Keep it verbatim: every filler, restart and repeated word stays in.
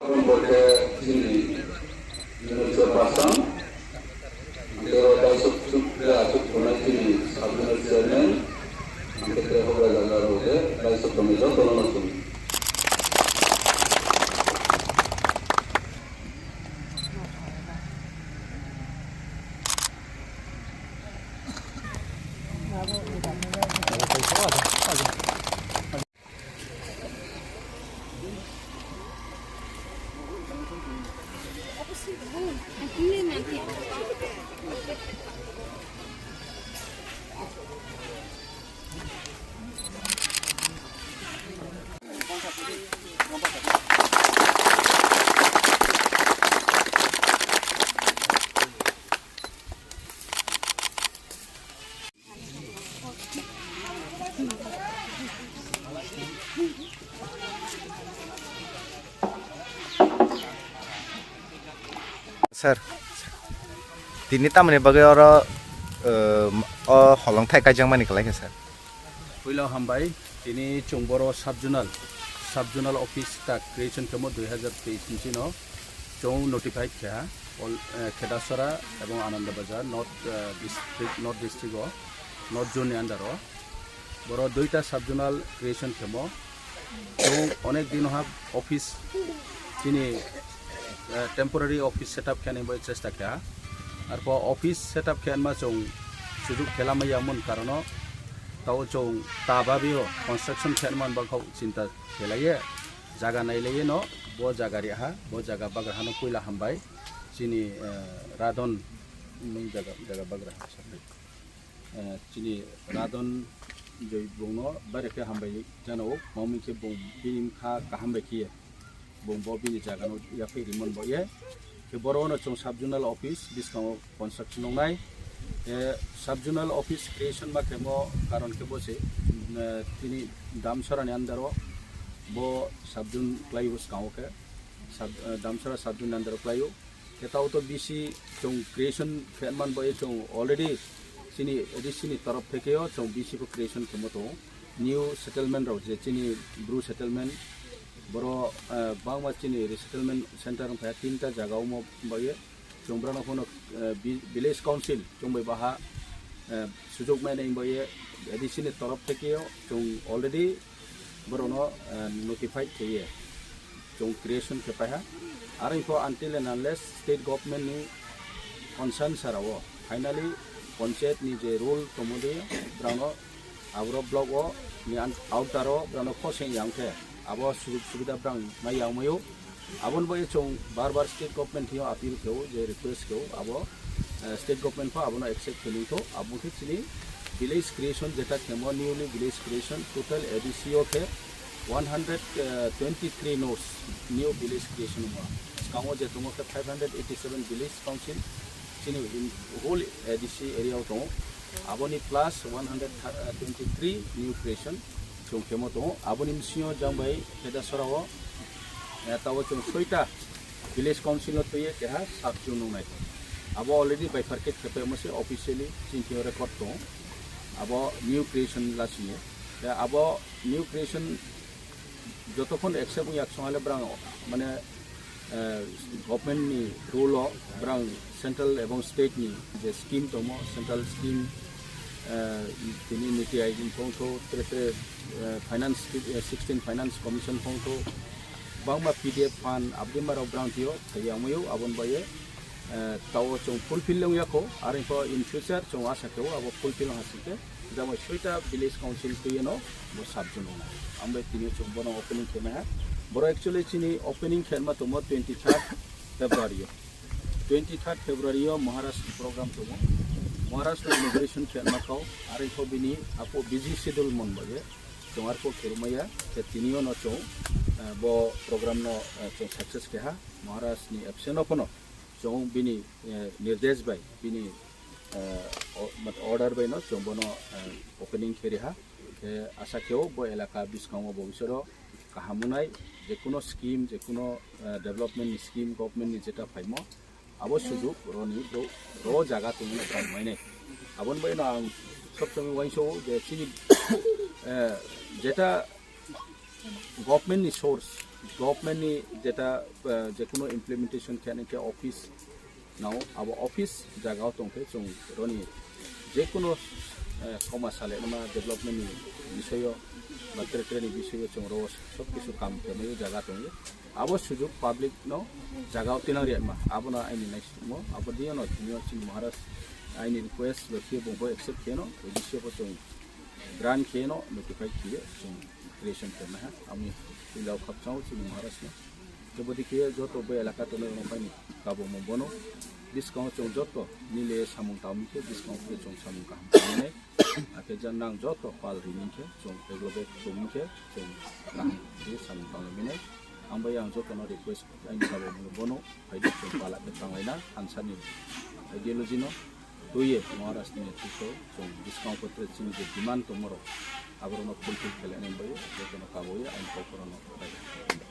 Bo khe chini municipal person, ang khe ro daisok chuk khe achuk tongnai chini sub-zonal chairman, ang khe tre houhgra jaga rao khe daisok tongnai joto no chung. Sir, tini tamoni bagwi oro, eh, o holong thai kaijak mani kwlai kha, sir? Puila hambai, tini chung boro sub-zonal, sub-zonal office ta creation khemo dui hazar teis ni chino chung notified kha, all, eh, Khedasora ebong Anandabazar, North, eh, district, North district o, North zone ni under o. Boro duita sub-zonal creation khemo. Chung onek din ha office chini, eh, temporary office setup khe ni bai chesta kha. Arphuh office setup khe ma chung sujuk khe lamai ya mon karon o tao chung ta babi o construction khe man bangkhau chinta khe lai ye, jaga nai lai ye no, bo jaga ri ha, bo jaga bagra ha no puila hambai. Chini, eh, Radon ni jaga, jaga bagra ha. Eh, chini Radon Joy bung no bare khe hambai jano, mami khe bung bini kha kaham bai khe ye, bung bo bini jaga no yaphai rimon bo ye. Khe boro no chung sub-zonal office buskang o construction nongnai. Eh, sub-zonal office creation ma khemo karon khe bo se, eh, tini Damsara ni under o bo sub-zone klái o skang o khe, sub-, eh, Damsara sub-zone ni under o klái o. Khe tao to bisi chung creation khe man bo ye chung already chini A D C ni torof theke yo chung bisi pho creation khemo tong. New settlement rao je chini Bru settlement, boro, eh, bangma chini resettlement center wng phai ha tinta jaga omo bo ye. Chung brao no phono, eh, vi-, village council chung bai baha, eh, sujok mai nai bo ye A D C ni torof theke yo chung already borao no, eh, notified khe ye chung creation khe pai ha. Are pho until and unless state government ni concern sara wo finally panchayat ni je rule tongmo dei brao no aboro block wo ni an-, outer wo brao no khoseng yang khe abo sujog subida brao mai yang mai ou. Abo ni bai chung bar bar state government thing yo appeal khe ou, je request khe ou, abo, eh, state government pho abo no accept khe nung tho, abo khe chini village creation jeta khemo newly village creation total A D C o khe one hundred twenty three nos new village creation ongmo. Skang wo je tongmo khe five hundred eighty seven village council, chini in whole A D C area wo tong ou. Abo ni plus one hundred twenty three new creation chung khemo tong ou. Abo ni bsing yo jang bai Khedasora wo, eh, tao chung soita village council no tui ye keha sub-zone nungnai. Abo already bifurcate khe paimo se officially chini thing yo record tong ou. Abo new creation lasing ye. Eh, abo new creation jotokhon accept ong ya ksong ha le brang, mane, eh, government ni rule o brang central ebong state ni je scheme tongmo, central scheme, eh, tini NITI Aayog ni phongthou, tre tre, eh, finance, eh, sixteen finance commission phongthou, bangma P D F fund abdi ma rao brang thing yo thai ya ongmai ou, abo ni bai ye, eh, tao chung fulfill ong ya kho, are pho in future chung asa khe ou abo fulfill ong ha sing khe, jamo soita village council tui ye no bo sub-zone ong nai. Ang bai tini chung bono opening khe mai ha. Boro actually chini opening khe ma tongmo twenty third February yo. Twenty third February yo Maharaj ni program tongmo. Maharaj no inauguration khe ma kho, are pho bini apo busy schedule mon bai ye chung arphuh khe rwmai ya, khe tini yo no chung, eh, bo program no, eh, chung success khe ha. Maharaj ni absent no phono chung bini, eh, nirdesh bai, bini, eh, o-, mat-, order bai no chung bono, eh, opening khe ri ha. Khe asa khe ou bo elaka buskang wo bo bisoro kaham wngnai, jekuno scheme, jekuno, eh, development ni scheme, government ni jeta phaimo, abo sujog rao ni brouh, rao jaga tongmo no tang mai nai. Abo ni bai no ang sob somoi uaingsouh ou je chini, eh, jeta government ni source, Government ni jeta, eh, jekuno implementation khe nai khe office nao, abo office zaga wo tong khe chung roni jekuno, eh, kauma salai nama development ni bisoy yo ba tre tre ni bisoy yo chung ro sob kisu kam khe mai zaga tong ye. Abo sujug public no zaga wo tinang ri ma, abo no aini naisingmo, abo dei yo no tini yo chini Maharaj aini request bai khe bung bo accept khe no, A D C pho chung grant khe no notify khe ye chung creation khe mai ha. Ami tini rao khakchang ou chini Maharaj no. Khe bodei khe joto bo elaka tongnai rao no phai ni kabo mung bono. Buskang wo chung joto nile samung tang mi khe, buskang wo khe chung samung kaham tang nai. Akhe je nang joto pal ri mi khe, chung eglobek tong mi khe, chung kaham khe samung tanglai mi nai. Ang bai ang joto no request, aini kabo mung bono, phai di chung pala khe tanglai na, ansa ni ideology no tui ye, Maharaj ni netrito, chung buskang wo pho tre chini je demand tongmo rao, abo rao no fulfill khe lai nai bai, joto no kabo ye, aini kau pho rao no bai.